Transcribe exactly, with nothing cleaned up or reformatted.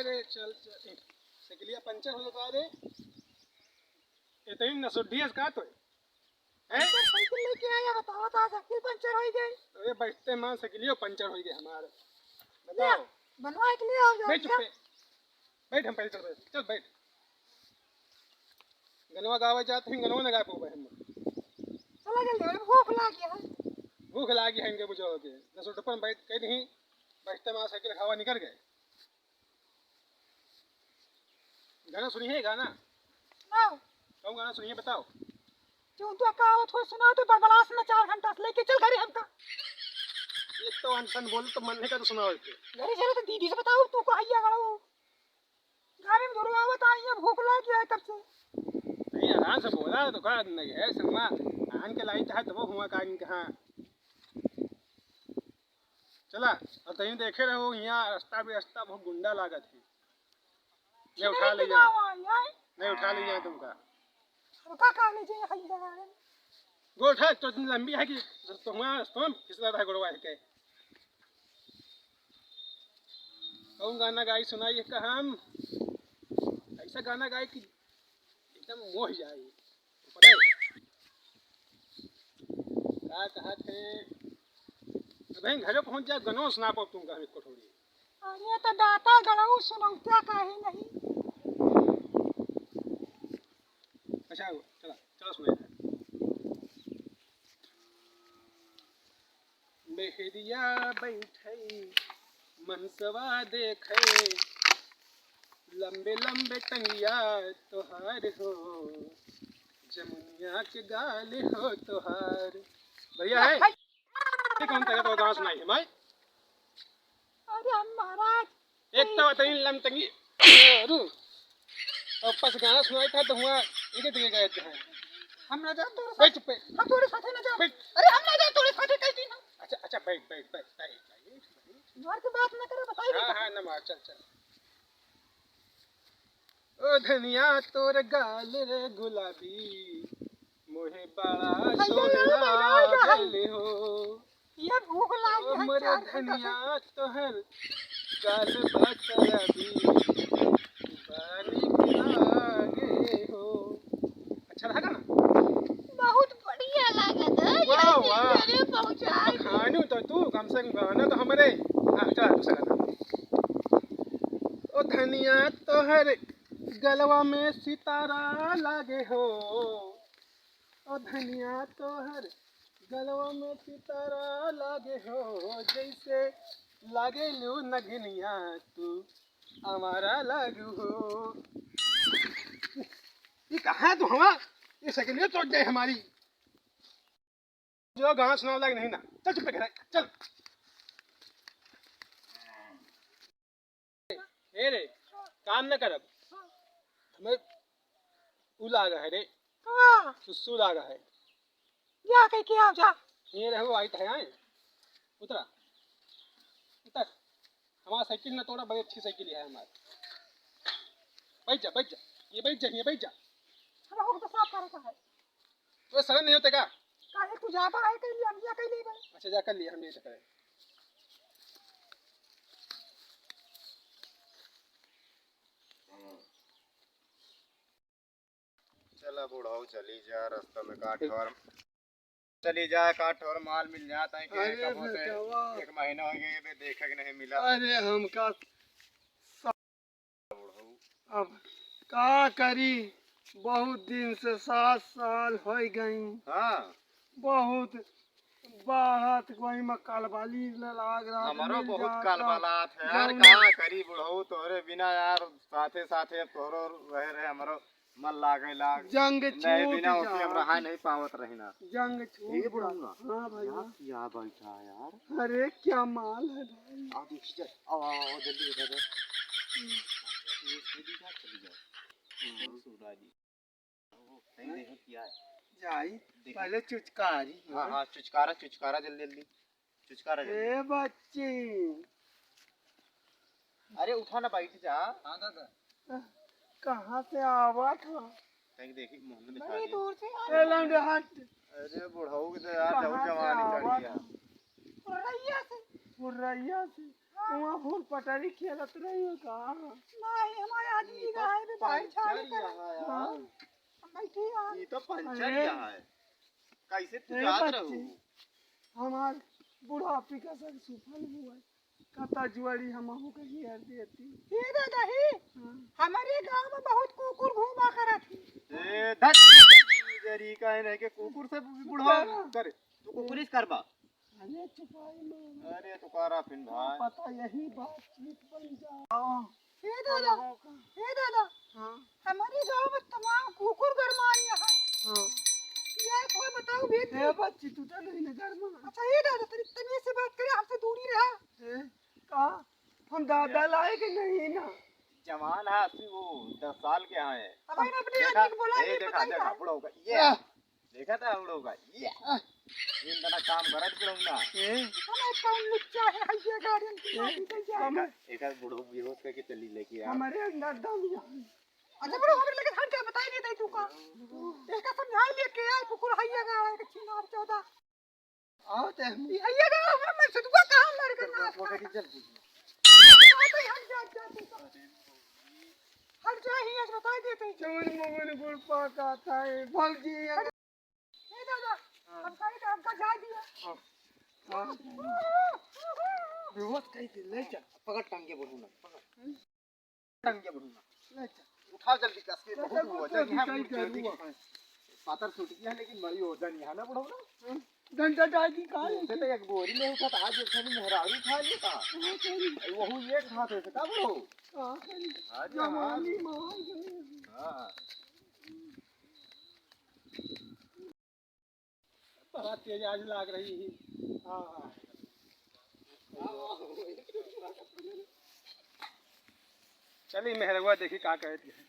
अरे चल, चल, ए, साइकिलिया पंचर हो गया रे। इतनी नसुड्ढी है का तो? हैं? पंचर साइकिल लेके आया, बताओ तो, साइकिल पंचर हो गई। अरे बैठते मान साइकिलियो पंचर हो गई हमारे। ले, बताओ। बनवा के ले आओ, जाओ, बैठ चुप जाओ। पे। बैठ, हम पहले चल रहे। चल बैठ। गनवा गावे जात ही, गनवा ना गा पावे हम। चला जल्दी, अरे भूख लागी है। भूख लागी है इनके बुझाओ के। नसुड्ढपन बैठ के नहीं, बैठते मान साइकिल खावा निकल गए। गाना सुनिए, गाना। सुनाओ। कौन गाना सुनिए, बताओ। जो तो का हो, थोड़ा सुनाओ तो बड़बड़ास ना चार घंटा से लेके चल घरे हमका। एक तो अनसन बोल तो मन का तो सुनाओ एक। घरे चलो तो दीदी से बताओ, तू को हैया गड़ो। गाड़ी में धुरवावत आई है, भूख लाग गया है तब से। नहीं, आराम से बोला तो का नहीं है, संगवा आन के लाई चाहे तो वो हुआ का इनका, हाँ। चला, अब तहीं देखे रहो, यहाँ रास्ता भी रास्ता बहुत गुंडा लागत है। ले उठा ले जा। नहीं उठा ले जा तुमका। हमका का ले जाए, हई जगह है। गोठा तो इतनी लंबी है कि तुम्हारा स्तंभ फिसला रहा है गोड़वा के। कौन गाना गाई सुनाई है का हम? ऐसा गाना गाई कि एकदम मोह जाए। पता है? का कहत है? अबे घरे पहुंच जा, गनो सुना पाओ तुमका हम एक कोठोरी। अरे तो दाता गड़ऊ सुनौत्या काहे नहीं? अच्छा, चला, चला सुनाई। मेहरिया बैठे मनसवा देखे, लंबे लंबे टंगिया तोहार हो, जमुनिया के गाल हो तोहार। बढ़िया है। ये कौन तरीका तो गाना सुनाई है भाई? अरे हम महाराज, एक तो बताइए लमटंगी। अरु, और पास गाना सुनाई था तो हुआ, इके दिए गए थे। हम ना जाए तोरे साथ। बैठ पे। हम तोरे साथे ना जाए। बैठ। अरे हम ना जाए तोरे साथे, कह दी ना। अच्छा, अच्छा, बैठ, बैठ, बैठ, बैठ, बैठ। मार के बात ना करे, बताइए हाँ, ना। हाँ, ना मार, चल, चल। ओ धनिया तोर गाल रे गुलाबी, मोहे बड़ा अरे, सोहे अरे, अरे, अरे। लागल हो। ये भूख लाग ओ गया, मोरे चार घंटा से। धनिया तोहर गाल बा शराबी, बड़ा नीक लागे हो। अच्छा लगा ना? बहुत बढ़िया लागत है, वाह, जल्दी वाह। घरे पहुँचाए दे। खानू तो तू, कम से कम गाना तो हमरे। हाँ, चला, दूसरा गाना। ओ धनिया तोहर गलवा में सितारा लागे हो, ओ धनिया तोहर गलवा में सितारा लागे हो, जैसे लागेलू नगिनिया तू आवारा लागू हो। ये कहाँ है तू हमार? ये साइकिल चोट जाए हमारी। जो गाना सुनावे लायक नहीं ना। चल चुप कर, चल। ए रे, काम न करब। हमें उ लागा है रे। का? सुसु लागा है। जा कह के आओ, जा। ये रहो, आई तो है, आए। उतरा। उतर। हमारा साइकिल ना तोड़ा, बड़ी अच्छी साइकिल है हमारी। बैठ जा, बैठ जा। ये बैठ जा, ये बैठ जा। हम लोग तो साफ करे का है। तो शर्म नहीं होते का? काहे तू जाबा है कहीं, हम जा कहीं नहीं बा। अच्छा, जा कर लिए, हम नहीं टकराए। चला बुढ़ऊ, चली जा, रास्ता में का ठोर, चली जा, का ठोर माल मिल जात है कि अरे कबो से बेटवा। एक महीना हो गया, ये देखे के नहीं मिला। अरे हमका अब का करी, बहुत दिन से, सात साल होइ गई। हाँ। बहुत बाहर कोई में कलबाली न लाग रहा, हमरो मिल बहुत जाता। कलबालात है यार, जौन का करी बुढ़ऊ, तोहरे बिना यार, साथे साथे अब तोहरो रहे रहे हमरो मन लागे लाग। जंग नहीं, छूट बिना ओके हम जात। रहा नहीं पावत रही ना। जंग छूट ये बुढ़ऊ जात। ना। हाँ भाई, यहाँ हाँ। क्या बैठा है यार? अरे क्या माल है भाई? आ देखी जा, आओ, आओ, आओ, जल्दी उठा दे। ये चली जा, चली जा। हम्म। सुना दी। नहीं देखो क्या है। जाई, देखो। पहले चुचकारी। हाँ, हाँ, चुचकारा, चुचकारा, जल्दी, जल्दी। चुचकारा जल्दी। ए बच्ची। अरे उठा ना, बैठ जा। हाँ दादा। कहाँ से आवा था? कहीं देखी, मुँह में दिखा बड़ी दे। दूर से आ ए, लंड हट। अरे बुढ़ऊ के तो यार, कहाँ जब से जवानी आवा चढ़ गया। था? फुर्रैया से। फुर्रैया से। वहाँ फूल पटारी खेलत रही हो का? नहीं, हमारे आदमी का है, भी भाई छाड़ी करे। हाँ। हम बैठे हैं। ये तो पंचर अरे। यहाँ है। कैसे तू ए याद बच्ची, रहू? हमार बुढ़ापी का सब सुफल हुआ है। कता जुआड़ी हमहू के हियर देती। हे दादा, हे। हाँ। हमारे गांव में बहुत कुकुर घूमा करत ही। ए, धत। जरी का है नहीं के कुकुर से भी बुढ़ा करे। तू कुकुर इस करबा। अरे चुपाई में। अरे तो करा फिन भाई। पता यही बातचीत बन जाओ। हे दादा, हाँ। हे दादा, हाँ। हमारे गांव में तमाम कुकुर गरमानी है। हाँ। ये कोई बताओ भी। ए बच्ची, तू तो नहीं ना गरमा। अच्छा, हे दादा, तनी तमीज से बात करे, हमसे दूरी रहा। ए, का? हम दादा लायक नहीं ना। जवान है, अभी वो दस साल के हैं। अब इन अपने देखा, आदमी को बोला, ए, ये देखा, बताइए। देखा, बुढ़ा होगा। ये। आह। देखा था, बुढ़ा होगा। ये। आह। ये इतना काम करत बुढ़ा होगा। ए? पता नहीं कौन लुच्चा है, हइया गाड़ी में ए, कितना भी चल जाए। हम एक बुढ़ो बेहोश करके चली लेके आ। हमारे अंदर दम नहीं। अच्छा, बुढ़ो, हमारे लगे हट जा, बताई नहीं दे तू का। इसका समझाई लेके आ, कुकुर हइया गाड़ी का छिनार चौदह। आओ ते हम। ये, ये ना, हमर मछुआ कहाँ मर गया ना? वो कहीं चल गई। आओ तो हट जा, हट जा, तू तो। हट जा, ही आज बता देते हैं। चोर मोहन गुड़ पाका था, ये भौजी है। ए दादा, हाँ। हम सारे काम का जा दिया। हाँ। हाँ। बेहोश कहीं से ले चल, पकड़ टांगे बोलू ना, पकड़। टंगे बुढ़ऊ ना। ले चल। उठाओ जल्दी कस के, ले बहुत चल, वजन है, कहीं मुड़ जल्दी करूँगा। पातर सूट किया, लेकिन बड़ी वजन है ना बुढ़ऊ ना? हम्म। डंडा डाल दी, कहाँ ले उसे तो एक बोरी में उठा था, आज एक खाली मेहरारू उठा लेता। कहाँ करी? वहू एक हाथ से था बुढ़ऊ। कहाँ करी? अरे जवानी हाँ। मार गई। हाँ। बड़ा तेज आज लाग रही है। हाँ, हाँ। चली मेहरवा देखी का कहती है।